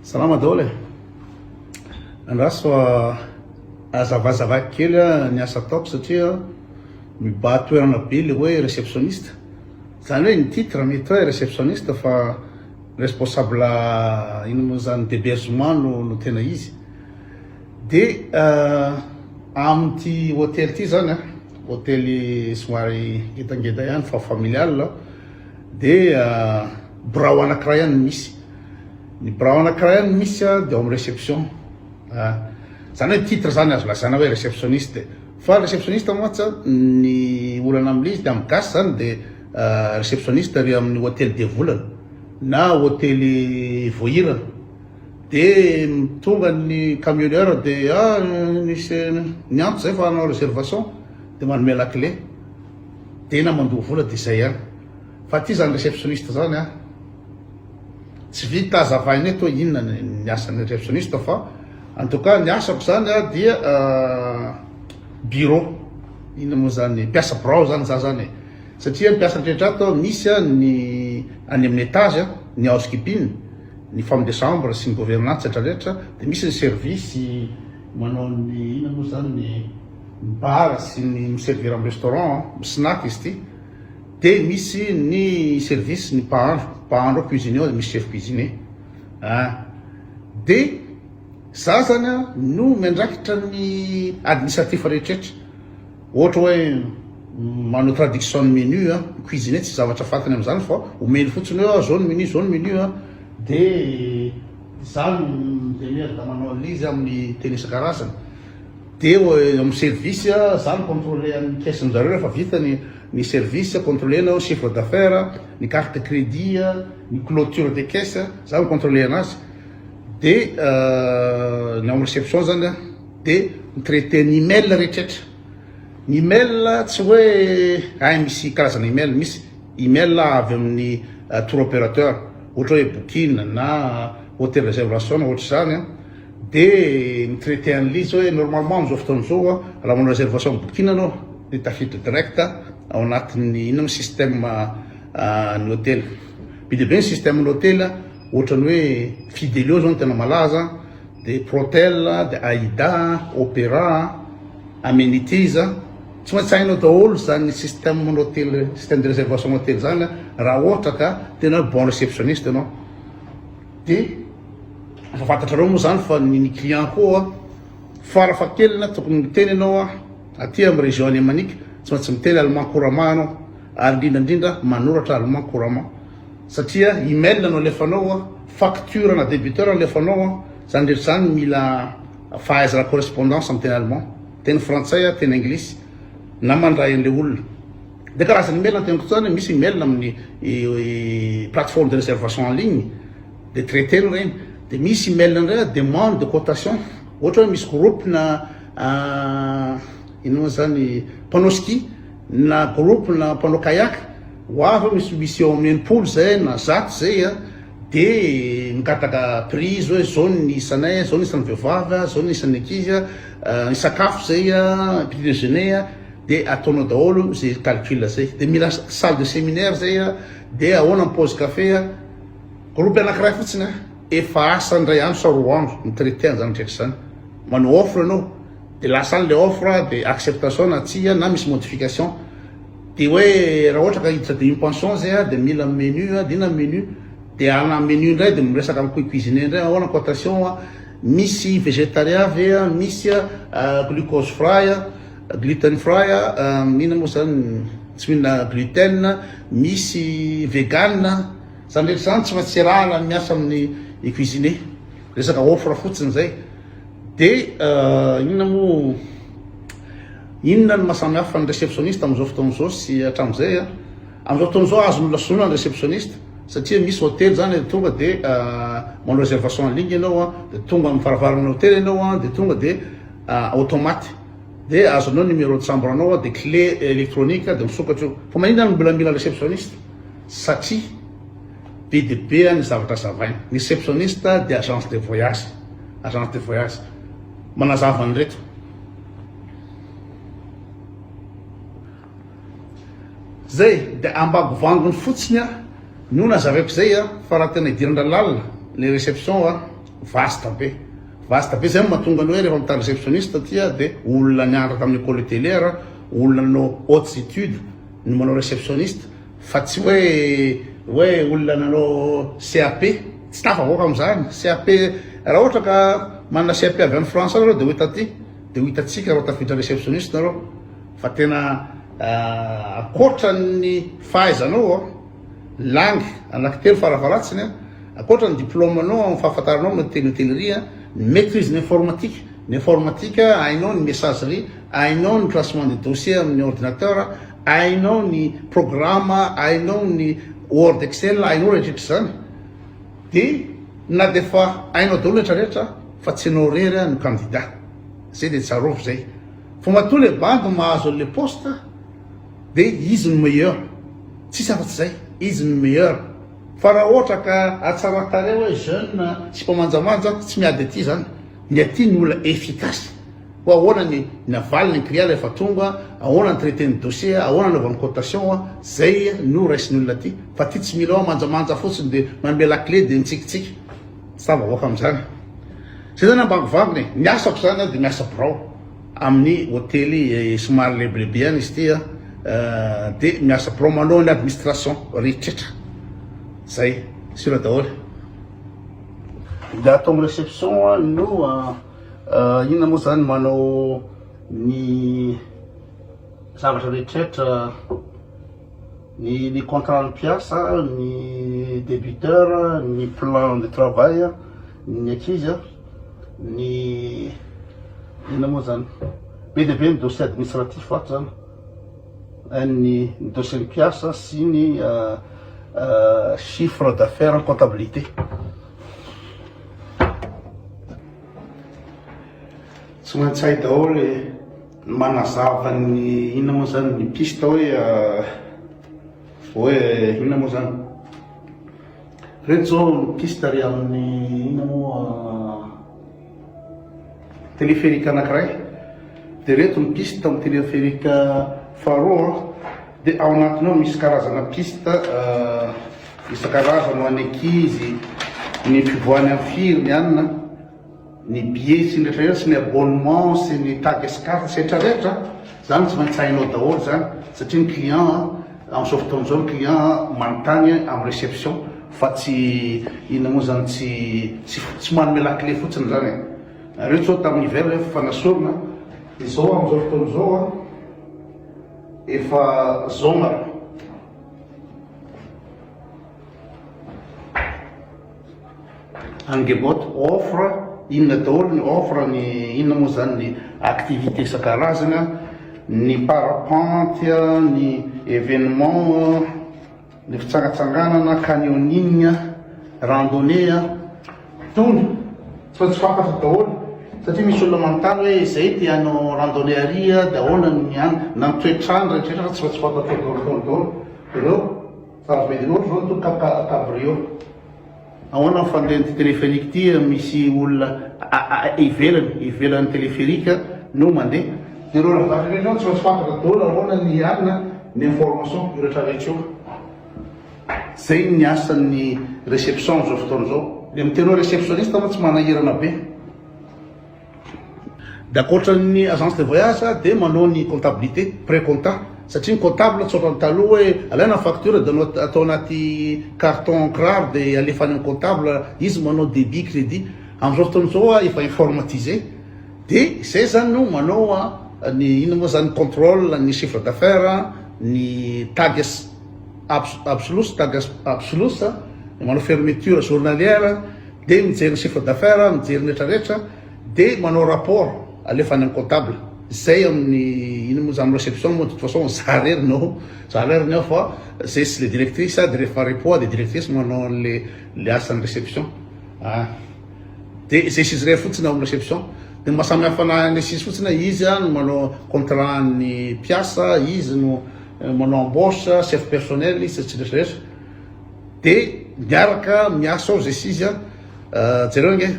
Salama daholo e! Andraso hazavazavaiko kely ny asa ataoko satria mibaha toerana be le hoe réceptionniste. Zany hoe ny titre mety hoe réceptionniste fa responsable inona moa zany d'hébergement no no tena izy. De amin'ity hôtel ity zany an, hôtely somary ngedangeda ihany fa familial de birao anakiray ihany no misy. Ny birao anakiray ihany no misy an de ao amin'ny réception. Zany hoe titre zany azo lazaina hoe réceptionniste. Fa réceptionniste mantsy an, ny olana amin'ilay izy de amin'ny gasy zany de réceptionniste ary amin'ny hôtely Diavolana na hôtely Voahirana. De tonga ny camionneur de ah nisy niantso zay fa hanao réservation de manome la clé de na mandoa vola de zay ihany. Fa aty zany réceptionniste zany an, tsy vita hazavaina eto hoe inona ny asan'ny réceptionniste fa en tout cas ny asako zany an dia bureau, inona moa zany, mpiasa birao zany za zany e, satria ny mpiasa rehetra ato misy ny any amin'ny étage ny housekeeping, ny femme de chambre sy ny gouvernante rehetra rehetra de misy ny service manao ny inona moa zany ny bar sy ny mi-servir amin'ny restaurant, mi-snack izy ity. De misy ny service ny mpahandro, mpahandro ao cuisinier ao de misy chef cuisinier ah. De za zany a no miandraikitra ny administratif rehetrretra, ohatra hoe manao traduction ny menu a, ny cuisinier tsy zavatra fantany amizany fa omeny fotsiny hoe zao ny menu zao ny menu a, de za no mi-demerde manao an'le izy amin'ny teny isan-karazany. De eo amin'ny service za mi contrôler ny caisse njareo rehefa vita ny ny service, contrôler nao chiffre d'affaires, ny carte crédit, ny clôture de caisse, za mi contrôler anazy. De ny ao amin'ny réception zany de mi traiter ny email rehetrretra. Ny email tsy hoe hay misy karazana email, misy email avy amin'ny tour opérateur ohatra hoe booking na hotel réservation na ohatr'izany. De mi traiter an'le izy hoe normalement amzao fotoana zao a raha manao réservation booking anao de tafiditra direct ao anatin'ny inona moa système ny hôtel. Be dia be ny système ny hôtel ohatrany hoe Fidelio zao no tena malaza, de Protel, de Aida, Opera, Amenities. Tsy maintsy hainao daholo zany système ny hôtel, système de réservation ny hôtel zany raha ohatra ka tena hoe bon réceptionniste ianao. De Efa fantatrareo moa zany fa ny client koa farafahakeliny tokony miteny ianao aty amin'ny région alémanique tsy maintsy miteny allemand couramment ianao ary indrindra indrindra manoratra allemand couramment satria email no alefanao, facture na débiteur no alefanao, zany rehetra zany mila fahaizana correspondance amin'ny teny allemand, teny frantsay, teny anglisy na mandray an'le olona. De karazana email ny teniko zany misy email amin'ny plateforme de réservation en ligne de traiter-na ireny de misy email indray demande de cotation ohatra hoe misy groupe na inona moa zany mpanao ski na groupe na mpanao kayak ho avy misy misy eo amin'ny 60 zay na 100 zay a de migataka prix izy hoe zao ny isanay zao ny isan'ny vehivavy zao ny isan'ny ankizy a ny sakafo zay a petit déjeuner a de ataonao daholo zay calcul zay de mila salle de séminaire zay a de ahoana ny pause café a Groupe anakiray fotsiny a, efa asa indray andro sa roa andro mi traiter an'izany rehetra izany. Manao offre ianao de lasa any le offre de acceptation na tsia na misy modification. De hoe raha ohatra ka hiditra demi pension zay a de mila menu a, de inona menu? De ana menu indray de miresaka amin'ny cuisinier indray ahoana cotation a, misy vegetarien ve a, misy glucose fry a, gluten fry a, inona moa zany tsy mihinana gluten, misy vegan. Zany rehetra zany tsy maintsy iarahana miasa amin'ny cuisinier. Resaka offre fotsiny zay. De inona moa inona no mahasamy hafa ny réceptionniste amin'izao fotoana izao sy hatramin'izay a? Amin'izao fotoana izao azon'olona soloina ny réceptionniste satria misy hôtely zany tonga de manao réservation en ligne ianao a, de tonga amin'ny varavaran'ny hôtely ianao a, de tonga de automate de azonao numéro de chambre anao a, de clé électronique de misokatra io. Fa maninona no mbola mila réceptionniste? Satria be dia be ny zavatra azavaina. Ny receptionniste dia agence de voyage, agence de voyage manazava an'ireto. Zay dia ambagovangony fotsiny no nazavaiko zay fa raha tena idiran-dra lalina le réception a. Vaste be. Vaste be zay no mahatonga ny hoe rehefa mitady réceptionniste aty dia olona nianatra tamin'ny école hôtelière, olona nanao hautes études no manao réceptionniste fa tsy hoe hoe olona nanao CAP. Tsy tafavoaka amin'izany. CAP, raha ohatra ka manana CAP avy any France any nareo dia ho hita aty, dia ho hitantsika raha tafiditra réceptionniste nareo. Fa tena ankoatra ny fahaizanao an, langue anankitelo farafaharatsiny an, ankoatra ny diplôme-nao amin'ny fahafantaranao ny teny hôtellerie an, ny maitrise ny informatique, ny informatique hainao ny messagerie, hainao ny classement des dossiers amin'ny ordinateur, hainao ny programme, hainao ny word excel, hainao rehetrarehetra izany, dia na dia efa hainao daholo rehetrarehetra fa tsy ianao irery no candidat, zay dia tsarovy zay. Fa matoa le bandy mahazo an'le poste de izy no meilleur, tsisy afa-tsy zay, izy no meilleur. Fa raha ohatra ka hatsaran-tarehy hoe jeune sy mpamanjamanja, tsy miady aty zany, ny aty ny olona efficace, hoe ahoana ny ny avaliny ny client rehefa tonga, ahoana ny traiter ny dossier, ahoana anaovany cotation, zay no raisin'ny olona aty, fa aty tsy mila hoe manjamanja fotsiny de manome la clé de mitsikitsiky, tsy tafavoaka amin'izany. Zay zany ambangovangony e, ny asako zany de miasa birao amin'ny hotely somary lehibilehibe ihany izy ity a, de miasa birao manao ny administration rehetrretra, zay, sur daholo. De ato amin'ny réception no inona moa zany manao ny zavatra rehetrretra. Ny ny contrat ny mpiasa, ny debiteur, ny plan de travail, ny ankizy, ny inona moa zany, be dia be ny dossier administratif ato zany, ny ny dossier ny mpiasa sy ny chiffre d'affaires en comptabilité. Tsy maintsy hay daholo e. Manazava ny inona moa zany ny piste hoe hoe inona moa zany. Reto zao ny piste ary amin'ny inona moa téléphérique anankiray. Dia reto ny piste amin'ny téléphérique faharoa. Dia ao anatiny ao misy karazana piste isan-karazany ho an'ny ankizy, ny fivoahany amin'ny firy ny anona. Ny billet sy ny rehetra rehetra sy ny abonnement sy ny tag sy carte sy rehetra rehetra zany tsy maintsy hainao daholo zany satria ny client amin'izao fotoana izao ny client manontany amin'ny réception fa tsy inona moa zany tsy tsy tsy manome la clé fotsiny zany e. Nareo zao tamin'ny hiver efa fanasorina izao amin'izao fotoana izao a efa zoma. Angebot offre, inona daholo ny offre, ny inona moa zany ny activité isan-karazany, ny parapente, ny événement, ny fitsangatsanganana, canyoning, randonnée, tony tsy maintsy fantatra daholo satria misy olona manontany hoe zay te hanao randonnée ary de ahoana ny any na ny toetr'andro rehetra rehetra tsy maintsy fantatra daholo daholo ireo. Sarobidy loatra zao ito cabrio. Ahoana ny fandehan'ity téléphérique ity misy olona ivelany ivelan'ny téléphérique no mandeha. Dia ireo lavaka rehetra ireo tsy maintsy fantatra daholo ahoana ny alina ny information io rehetra rehetra io. Zay ny asan'ny réception amin'izao fotoana izao. Le miteny hoe réceptionniste moa tsy manahirana be. Dia ankoatran'ny agence de voyage dia manao ny comptabilité, pré-compta, satria ny comptable tsy ohatran'ny taloha hoe alaina ny facture dia atao anaty carton kiraro dia alefa any amin'ny comptable, izy manao débit, crédit. Amin'izao fotoana izao efa informatisé dia izay zany no manao ny inona moa zany contrôle ny chiffre d'affaires, ny tags absolus, tags absolus, manao fermeture journalière. Dia mijery ny chiffre d'affaires, mijery ny rehetra rehetra, dia manao rapport alefa any amin'ny comptable. Zay amin'ny ino moa zany réception moa de toute façon za rery no za rery ny ao fa zay sy le directrice de rehefa repos de directrice manao an'le le asan'ny réception. Ah. De zay sy izy rery fotsiny ao amin'ny réception. De ny maha samy hafa an'le sisy fotsiny izy no manao contrat an'ny mpiasa, izy no manao embauche, chef personnel izy sy rehetra rehetra. De miaraka miasa ao zay sy izy a, jereo ange.